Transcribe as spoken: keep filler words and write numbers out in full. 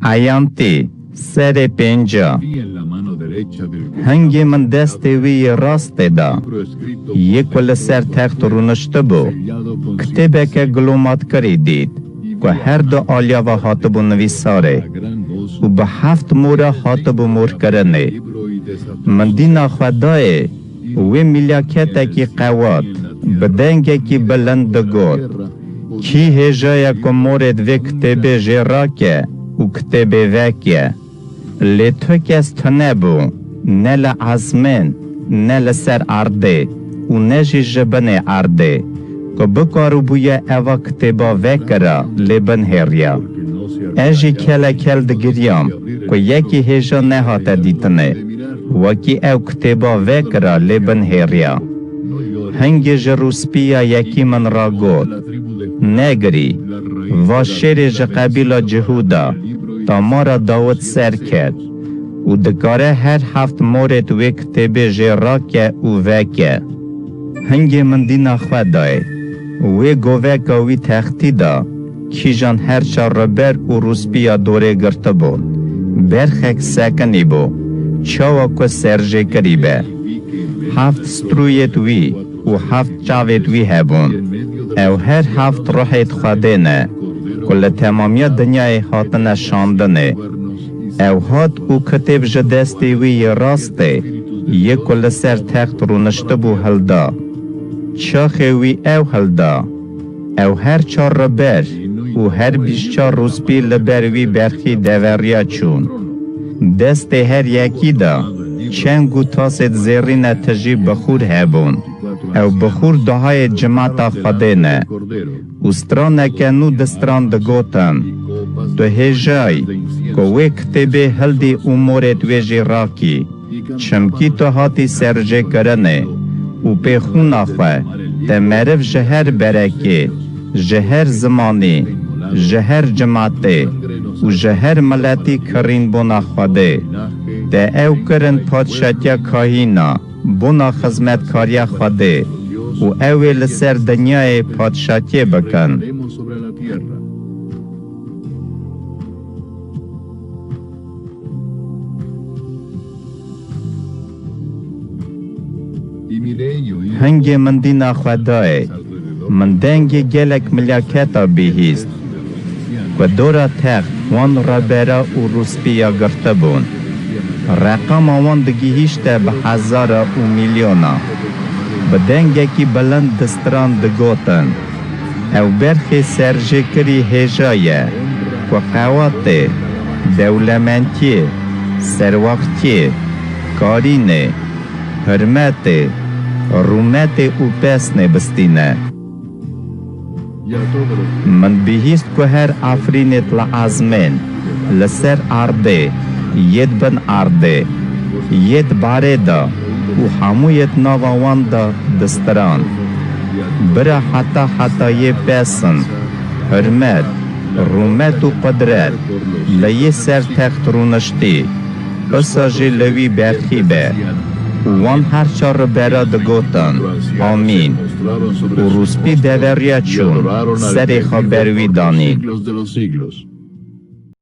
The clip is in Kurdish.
Eyantî, serê pênca. Hingê min destê wî yê rastê da, yê ku li ser text rûniştibû, kitêbeke gilomatkirî dît, ku her du aliya ve hatibû nivîsarê û bi heft mora hatibû morkirinê. Min dîna xwe dayê wê mîlyaketekî qewat, bi dengekî bilind digot, "Kî hêja ye ku morêd vê kitêbê jê rake û kitêbê veke?" Lê tu kes tune bû, ne li ezmên, ne li ser erdê û ne jî ji binê erdê, ku bikaribûye eva kitêba vekira lê binhêriya. Ez jî kelekel digiriyam ku yekî hêja nehate dîtinê, wekî ew kitêba vekira lê binhêriya. Hingê ji rûspiya yekî min ra got, "Negirî, va şêrê ji qebîla Cihûda, Tamara Dawid ser ket û dikare her heft morêd wê kitêbê jê rake û veke." Hingê min dîna xwe dayê wê goveka wî textî da, kîjan her çar riber û rûspiya dorê girtibûn. Berxek sekinî bû, çawa ku serjêkirî be. Heft strûyêd wî û heft çavêd wî hebûn. Ew her heft ruhêd Xwedê ne, ku li temamiya dinyayê hatine şandinê. Ew hat û kitêb ji destê wî yê rastê, yê ku li ser text rûniştibû, hilda. Çaxê wî ew hilda. Ew her çar riber û her bîst çar rûspî li ber wî berxî deveriya çûn. Destê her yekî de çeng û tasêd zêrîne tijî bixûr hebûn. Ew bixûr duhayê cimata Xwedê ne. Û straneke nû distran digotin, "Tu hêjayî ku wê kitêbê hildî û morêd wê jî rakî. Çimkî tu hatî serjêkirinê û pê xûna xwe te meriv ji her berekê, ji her zimanî, ji her cimatê û ji her miletî kirîn bona Xwedê. Te ew kirin padşatiya kahîna, bona xizmetkariya Xwedê û ew ê li ser dinyayê padşatiyê bikin." Hingê min dîna xwe dayê, min dengê gelek milyaketa bihîst, ku dora text wan rebera û rûspiya girtibûn. Reqama wan digihîşte bi hezara û milyona. Bi dengekî bilind distran digotin, "Ew berxê serjêkirî hêja ye, ku qewatê, dewlemendiyê, serwaxtiyê, karînê, hurmetê, rûmetê û pesnê bistîne." Min bihîst ku her efrînêd li ezmên, li ser erdê, yêd bin erdê, yêd barê de û hemûyêd nava wan de distiran. Bira heta hetayê pes in, hurmet, rûmet û qudret li yê ser text rûniştî, usa jî li wî berxî be. Û wan her çar ribera digotin, "Amîn." Û rûspî deveriya çûn, serê xwe ber wî danîn.